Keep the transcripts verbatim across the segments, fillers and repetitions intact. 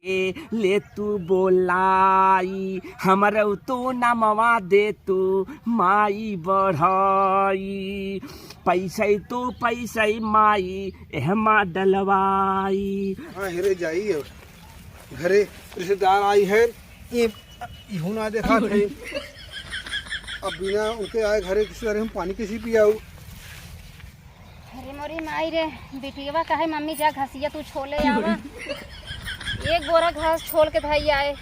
ए, ले तू बोलाई, हमरउ तो नमवा दे तू माई बढ़ाई। पैसइ तो पैसइ माई, एहमा डलवाई। हाँ, हेरे जाई अब। घरे रिश्तेदार आई है, ये इहू ना देखा थे। अब बिना उनके आए घरे रिश्तेदार हम पानी कैसे पियाऊ? अरे मोरी माई रे, बिटियवा कहे, "मम्मी जा घसिया तू छोले आवा।" एक बोरा घास छोल के धई आए।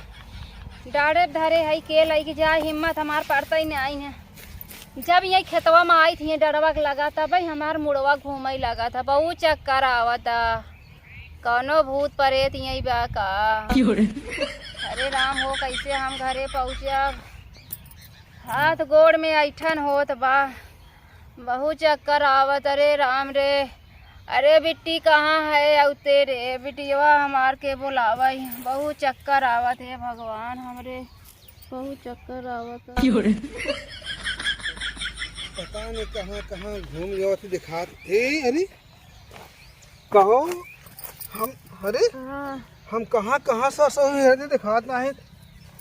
डाढ़े धरे हई के लइके जाए, हिम्मत हमार पड़तइ नाहीं है। जब यही खेतवा में आई थी, डरवा के लगा, तब ही हमार मुड़वा घूमइ लगा था। बहुत चक्कर आवता। कौनो भूत प्रेत यही बा का? अरे राम हो, कैसे हम घरे पहुँचब? हाथ गोड़ में ऐठन होत बा। बहुत चक्कर आवत, अरे राम रे। अरे बिट्टी कहाँ है अउते रे? बिटियवा हमार के बोलावइ। बहुत चक्कर आवत, हे भगवान हमरे, बहुत चक्कर आवत। पता नहीं कहाँ कहाँ घूम गया थी दिखात। ए, अरे कहो, हम, अरे हाँ। हम कहाँ कहाँ से सही है, दिखात नाहीं।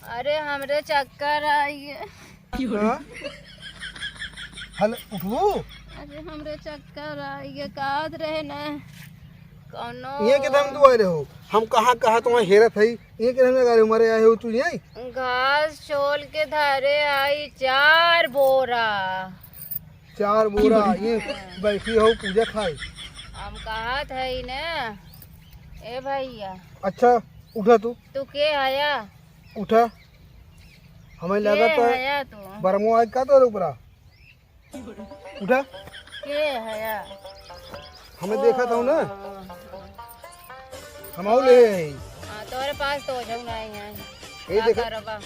अरे हमरे चक्कर आई है। हाँ? हल उठबू? अरे हमरे चक्कर आई है, कहत रहे ना कौनो। ये के दम तू आए रहो, हम कहाँ कहाँ तुम्हें हेरत है, ये के दम लगा रहे हो, मरे आए हो तू यहीं? घास छोल के धरे आई चार बोरा। चार बोरा, ये बैठी हो पूजा खाए। हम कहत है ना, ए भइया। अच्छा, उठा तू। तू के हया? उठा। हमें के लगा तो हया तू? बरमो आज का तोरे ऊपरा? उठा। के हया? हमें देखा था ना। ओ। हम आउ ले आई। हाँ, तोरे पास तो ओझऊ नाहीं है। यही का देखा। करबा?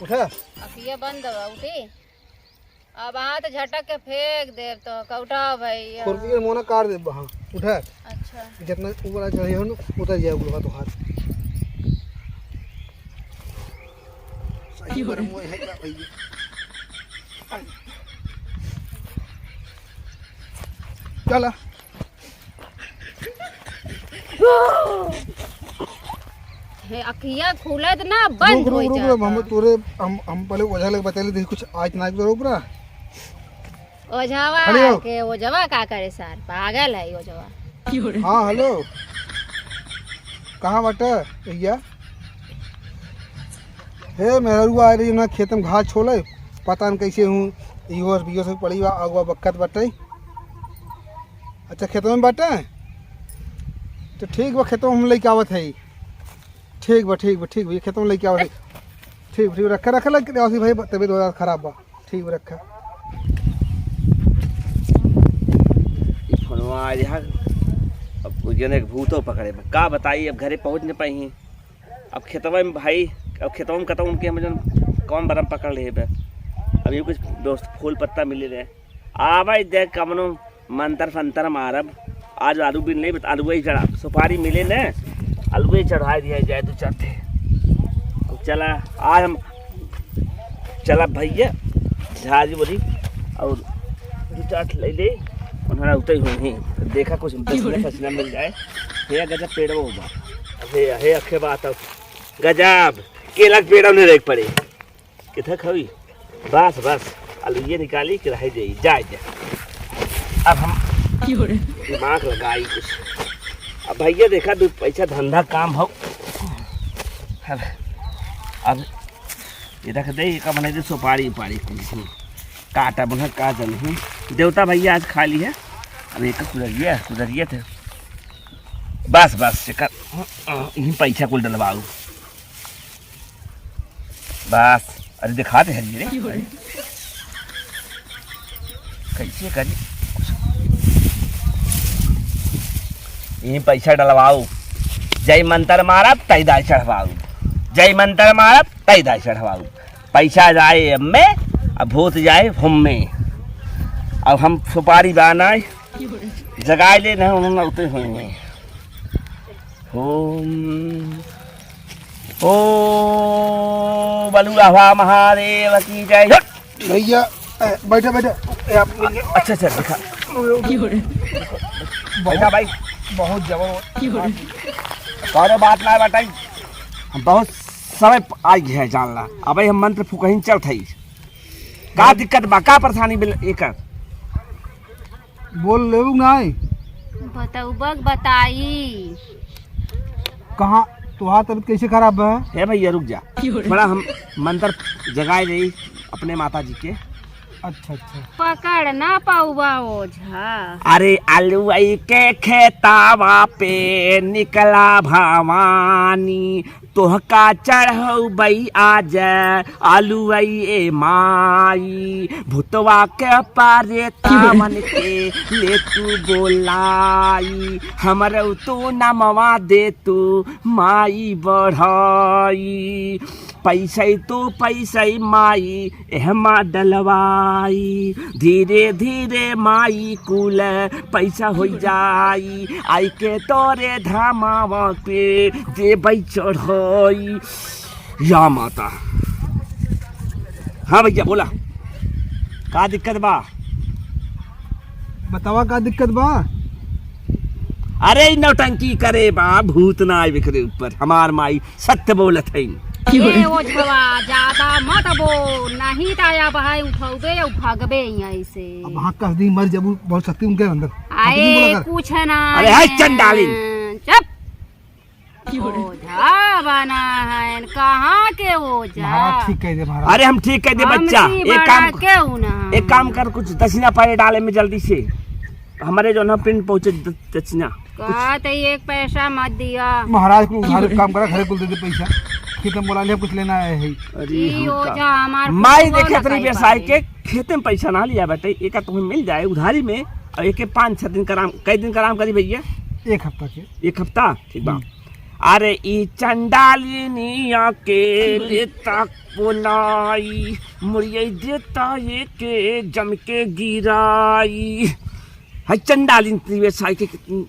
उठा। अखिया बंद बा, उठी। अब हाथ झटक के फेंक देब तो का। उठाओ भइया। खुरपी के मोना काट देब, हाँ, उठा। अच्छा। जितना ऊपर आ चढ़े हो न, उतर जाए बुढ़वा तो हाथ। सही पर मुँह है का भइया? चला। हे, अखिया खुलत ना बंद रुक, रुक, होइ रुक, रुक, जाता। हम तोरे, हम, हम पहले ओझा लगे बतैले, देखी कुछ आइत ना तोरे ऊपरा। ओझवा खड़ी हो। के, ओझवा का करे सार, पागल है ओझवा। हाँ, हेलो, कहाँ बाटे भइया? हे, मेहरुआ आ रही ना, खेत में घास छोले, पता न कैसे हूँ, इहो, इहो सब पड़ी बा, अगुआ बक्कत बाटे। अच्छा, खेतवा में बाटे? तो ठीक बा, खेतवा में हम लइके आवत है। ठीक बा, ठीक बा, ठीक बा, ये खेतवा में लइके आवत है। ठीक बा, ठीक बा, रखा, रखा, लइके आवत है भाई, तबीयत बहुत खराब बा। ठीक बा, रखा। ई फोनवा आ रहा, अब उ जने के भूतो पकड़े बा। का बताई, अब घरे पहुँच न पाई। अब खेतवा में भाई, अब खेतवा में कतौ उनके हम जन कौन बरम पकड़ ले बे। अब ये कुछ दोस्त फूल पत्ता मिले रहे, आवे दे कमनो मंतर फंतर मारब। आज आलू बिन ले, आलू ही चढ़ा, सुपारी मिले ने, आलू ही चढ़ा दिया जाए दो चार ठे। चला, आज हम चला भइया, झाजी बोली और दो चार ठे ले ले, उन्होंने उतरी हुई ही। देखा कुछ पसीना पसीना मिल जाए। हे गजब पेड़ वो बा। हे, हे अखे बात अब। गजब केला के पेड़ उन्हें देख पड़े। किथे खाई? बस, बस, अलुइये निकाली के रह जाई, जाए, जाए। अब हम दिमाग लगाई कुछ। अब भइया देखा, दो पैसा धंधा काम हो। अब, अब ये रख दे, ये का बनाई दे, सुपारी उपारी कुल। हम्म। काटा बना, का जन हूँ। देवता भइया आज खा ली है। अब एक सुधरिए, सुधरिए थे। बस, बस, एकर, यही पैसा कुल डलवाऊ। बस, अरे दिखा दे हरी रे। कैसे करी? यही पैसा डलवाऊ। जय मंतर मारब, तई दाय चढ़वाऊ। जय मंतर मारब, तई दाय चढ़वाऊ। पैसा जाए एम्मे, अब भूत जाए हुम्मे। अब हम सुपारी बाना जगाए ले नहीं, उन्होंने उतरे हुए हैं। ओम, ओ बलुआ महादेव की जय। हट! भइया, ए, बैठा, बैठा। ए, आप अच्छा, अच्छा, दिखा। बहुत, बैठा भाई। बहुत जबर। कौनो बात ना बताई, हम बहुत समय प-, आई है जान ला। अबे हम मंत्र फुकहिन चलत हई। का दिक्कत बा, का परेशानी बिल एकर? बोल लेऊ नाई। बतौबक बताई। कहाँ तोहार तबीयत कैसे खराब बा? हे भैया रुक जा, बड़ा हम मंत्र जगाए रही अपने माता जी के। अच्छा, अच्छा। पकड़ ना पाउबा ओझा। अरे अलुई के खेतावा पे निकला भवानी, तोहका चढ़ौबई आज अलुई ए माई, भूतवा के पारे तावन के ले तू बोलाई, हमरो तू नमवा दे तू माई बढ़ाई। पैसै तो पैसै माई एहमा डलवाई, धीरे धीरे माई कुल पैसा होइ जाई, आई के तोरे धामावा पे देबै चढ़ाई। या माता। हाँ भैया बोला, का दिक्कत बा? बतावा का दिक्कत बा? अरे ई नौटंकी करे बा, भूत ना आवे एकरे ऊपर, हमार माई सत्य बोलत है। ए ओझवा, ज्यादा मत बोल, नहीं त अब है उठौबे या भागबे यहाँ से। अब हाँ कस दी मर जबू, बहुत शक्ति उनके अंदर। आए कुछ ना। अरे है चंडालिन। चुप। ओझा बना है, कहाँ के ओझा? महाराज ठीक कह दे महाराज। अरे हम ठीक कह दे बच्चा, एक काम, एक काम कर, कुछ दक्षिणा पाए डाले में जल्दी से, हमारे जो ना पिंड पहुँचे द-, दक्षिणा। का ते एक पैसा मत दिया। महाराज को उधार काम करा, घरे कुल दे दे पैसा। खेत में बोला ले, कुछ लेना आए है। अरे ई ओझा हमार माई देखे इतनी बेसाई के खेते में पैसा ना लिया बेटे, एका तुम्हें मिल जाए उधारी में, और एके पाँच छह दिन का आराम, कई दिन का आराम करी भैया? एक हफ्ता के। एक हफ्ता, ठीक बा। हम्म। अरे ई चंडालिनिया के लेता बोलाई, मुड़िया देता ये के जम के गिराई। है चंडालिन त्रिवेसाई के कितनी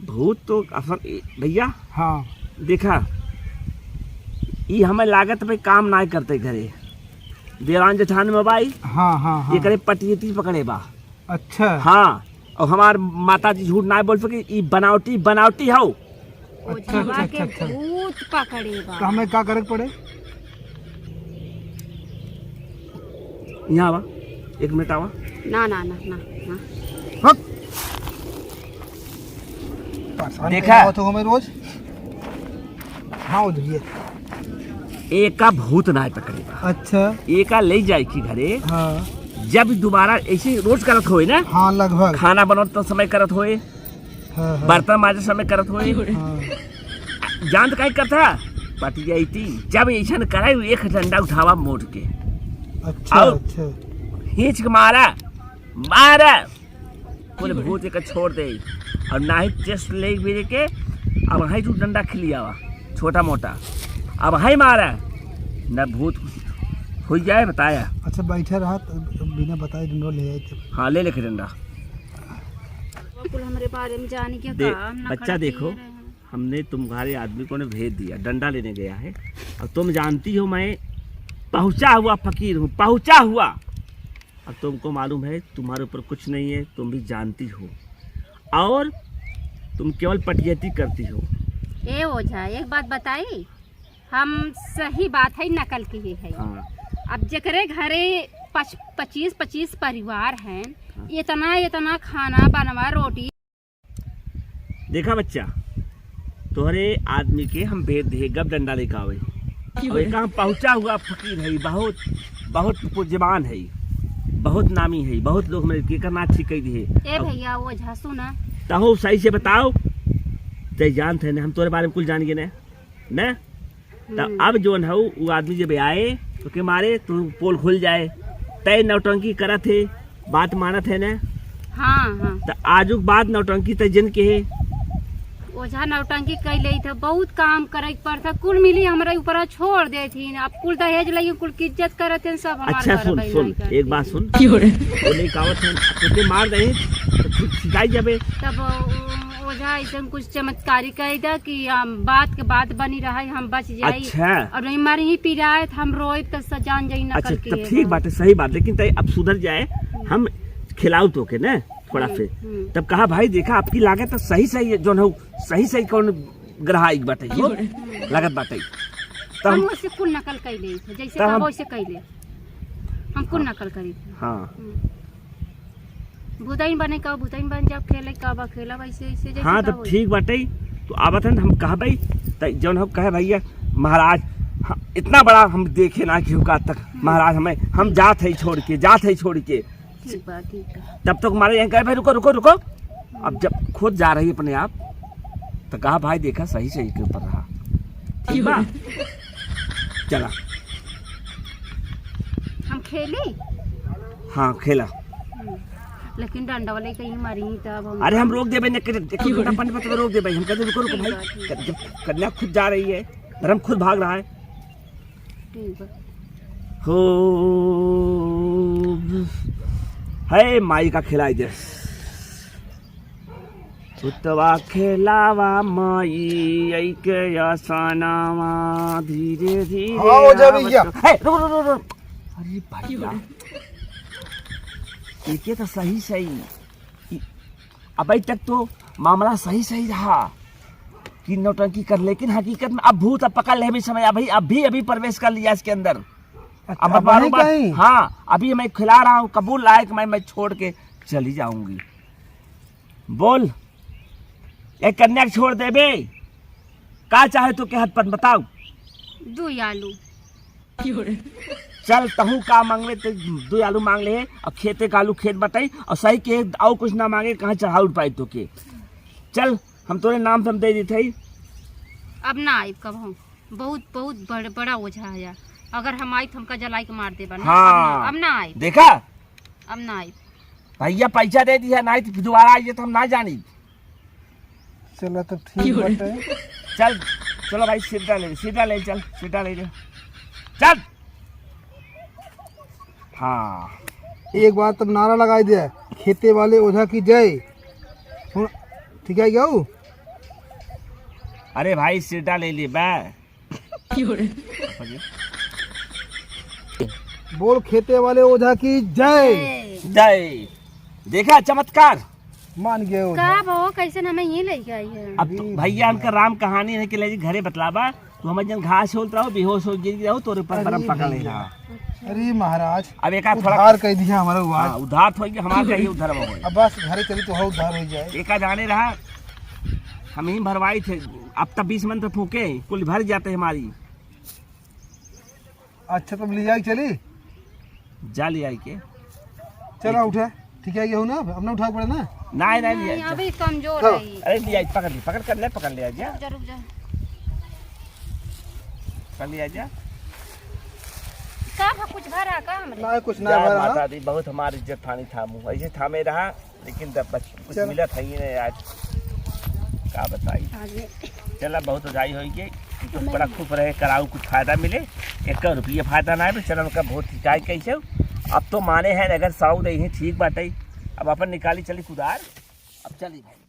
भूत तो असल ए, भैया। हाँ। देखा, ई हमें लागत पे काम ना करते घरे। देवान जेठान में बाई। हाँ, हाँ, हाँ। एकरे पटियती पकड़े बा। अच्छा। हाँ, और हमार माता जी झूठ ना बोल सके, ई बनावटी, बनावटी हौ। अच्छा, अच्छा, अच्छा, अच्छा। भूत पकड़े बा। तो हमें का करे के पड़े? यहाँ आवा, एक मिनट आवा। ना, ना, ना, ना, ना। हट। परेशान देखा? कैसे होत हो हमें रोज? हाँ, उधर ये। एका भूत ना पकड़े बा। अच्छा। एका ले जाए की घरे। हाँ। जब दोबारा ऐसे रोज करत होए ना। हाँ, लगभग। खाना बनत तो समय करत होए। हाँ, हाँ। बर्तन माजे समय करत होए। हाँ। जानत काहे करता? पटियती। जब ऐसन करे, एक डंडा उठावा मोड़ के। अच्छा, और अच्छा। खींच के मारा, मारा। कुल भूत एक छोड़ दे। और नाही चेस्ट ले भी के, अब वहीं तू डंडा खिलियावा, छोटा मोटा। अब वहीं मारा, न भूत हो जाए, बताया। अच्छा, बैठे रहा, तो बिना बताए डंडा ले आए थे। हाँ, ले लेके डंडा। कुल हमरे बारे में जानी के दे-, का, हम ना बच्चा खड़े देखो, रहे हैं। हमने तुम्हारे आदमी को ने भेज दिया, डंडा लेने गया है। और तुम जानती हो मैं पहुँचा हुआ फकीर हूँ, पहुँचा हुआ। और तुमको मालूम है तुम्हारे ऊपर कुछ नहीं है, तुम भी जानती हो। और तुम केवल पटियती करती हो। ए ओझा, एक बात बताई, हम सही बात है, नकल किहे है। हाँ। अब जेकरे घरे पच-, पच्चीस पच्चीस परिवार हैं, हाँ। इतना, इतना खाना बनवा, रोटी। देखा बच्चा, तोहरे आदमी के हम भेज दे, गब डंडा लेके आवे। क्यों और रे? एक हम पहुँचा हुआ फकीर है, बहुत, बहुत पूज्यमान है, बहुत नामी है, बहुत लोग मेरे के करना ठीक कह दिए। ए अब भैया, ओझा सुना। तहो सही से बताओ, जय जानत है ना, हम तोरे बारे में कुल जान गए ना। न? त हम्म। अब जौन हऊ, उ आदमी जब आए, तो के मारे, तो पोल खुल जाए। तय नौटंकी करत है, बात मानत है न? हाँ, हाँ। त आजुक बाद नौटंकी तय जन के है। ओझा नौटंकी कई लेई था, बहुत काम करे के पड़ता, कुल मिली हमरा ऊपर छोड़ देथिन। अब कुल दहेज लई, कुल की इज्जत करत हैं सब, हमार अच्छा, घर सुन, बैल सुन, नहीं करते एक बात हैं। सुन। क्यों रे? वो नहीं कावत है, अब तो के मार दे, तो ठीक सिखाई जाबे। तब ओ-, ओझा ऐसन कुछ चमत्कारी कह दा कि हम बात के बात बनी रहे, हम बच जाई। अच्छा। और नहीं मारी ही पिराए, तो हम रोए तो स-, जान जाई नकल अच्छा, के तब है ठीक ना। बात है, सही बात, लेकिन तय अब सुधर जाए, हम खिलाऊ तो के ना। बड़ा पे। हम्म। तब कहा, "भाई, देखा, आपकी लागत तो सही, सही है, जौन हो, सही, सही कौन ग्राहक बाटे, हो?" हम्म। लागत बाटे। तब हम हम वैसे कुल नकल कइले, जैसे तब हम कहा वैसे कइले। हम कुल हाँ। नकल करी। हाँ। हम्म। भुतइन बने का, भुतइन बन जाब, खेले का बा, खेला वैसे, ऐसे जैसे हाँ, का तब होई। ठीक बाटे। तो आवत हन, हम कहबे, त जौन हम कहे, "भैया, महाराज, हाँ, इतना बड़ा हम देखे ना केहू का आज तक, हम्म। महाराज, हमें, हम जात है छोड़ के, जात है छोड़ के।" ठीक बा, ठीक बा। तब तक मारे यहाँ कहे, "भाई, रुको, रुको, रुको।" अब जब खुद जा रही अपने आप, तो कहा, "भाई, देखा, सही, सही के ऊपर रहा।" ठीक बा? चला। हम खेली? हाँ, खेला। हम्म। लेकिन डंडा वाले कहीं मारी, तब हम अरे, हम रोक देबे, ने, एक घंटा, पाँच मिनट रोक देबे। हम कहते, "रुको, रुको, ठीक भाई।" बा, ठीक बा। जब कन्या खुद जा रही है, धर्म खुद भाग रहा है। ठीक बा। हो, है माई का खिलाई दे। पुतवा खेलावा माई, आई के आसनावा, धीरे धीरे हाँ, हो जा भैया। आवत। हे, रुक, रुक, रुक, रुक। अरे भैया, एके तो सही, सही। ई, अबे तक तो मामला सही, सही रहा कि नौटंकी कर, लेकिन हकीकत में अब भूत अब पकड़ ले भी समय, अभी, अभी, अभी प्रवेश कर लिया इसके अंदर। अच्छा, अब अब मालूम वहीं बात, कहीं? हाँ, अभी मैं खिला रहा हूँ, कबूल लायक मैं, मैं छोड़ के चली जाऊंगी। बोल, एक कन्या के छोड़ देबे? का चाहे तो के हद पर बताओ। दो आलू। चल, तहू का मांगबे, तो दो आलू मांग ले, और खेते का आलू खेत बताई, और सही के और कुछ ना मांगे, कहाँ चढ़ाऊ पाई तो के। चल, हम तोरे नाम से हम दे देते ही। अब ना आइब कबहूँ। बहुत, बहुत बड़, बड़ा ओझा है यार। अगर हम आइब तो हमका जलाई के मार देबा ना। हाँ। अब ना, अब ना आइब। देखा? अब ना आइब। भैया पैसा दे दिया, नहीं तो दोबारा आइए तो हम ना जानी। चलो तब ठीक बाटे। चल, चलो भाई, सीधा ले, सीधा ले, चल, सीधा ले, चल। हाँ। एक बार तब नारा लगाई दे, "खेते वाले ओझा की जय।" सुन, ठीक है क्या? अरे भाई, सीधा ले ले बे। बोल, "खेते वाले ओझा की जय।" जय। देखा चमत्कार। मान गए ओझा। का बो, कैसे हमें ये लेके आई है? अब तो अरे भैया, हमका राम कहानी है कि ले जी घरे बतलाबा, तू हमें जन घास होत रहो, बेहोश हो गिर रहो, तोरे पर अरे बरम पकड़ ले भैया। रहा। अरे महाराज, अब एक आध थोड़ा उद्धार कर दिया हमारा हुआ। हाँ, उद्धार तो होइगे, हमार कहीं उद्धार हो। अब बस घरे चली तो उद्धार हो जाए। एका जाने रहा, हम ही भरवाई थे, अब तब बीस मन तो फूके, कुल भर जाते हमारी। अच्छा, तब ले जाए चली? जा ले आई के। चला उठा, ठीक है, ये हो ना, अब ना उठा पड़े ना। नहीं, नहीं, ले नहीं, आई जा। अभी कमजोर हाँ। है। अरे ले आई, पकड़ ले, पकड़ कर ले, पकड़ ले आई जा। रुक जा, रुक जा। पकड़ ले आई जा। का भा-, कुछ भरा का हमरे? ना, कुछ ना जय भरा। माता दी, बहुत हमारी इज्जत थानी थामू, ऐसे थामे रहा। लेकिन तब बस कुछ चलो। मिलत है ही नहीं आज, का बताई। आगे। चला, बहुत उजाई होई के, कुछ बड़ा खुश रहे, कराऊ कुछ फायदा मिले, एक रुपये फायदा ना आए, तो चला, उनका बहुत शिकायत कैसे हो। अब तो माने हैं, अगर सौ दे ही ठीक बाटे, अब अपन निकाली चली कुदार, अब चली भाई।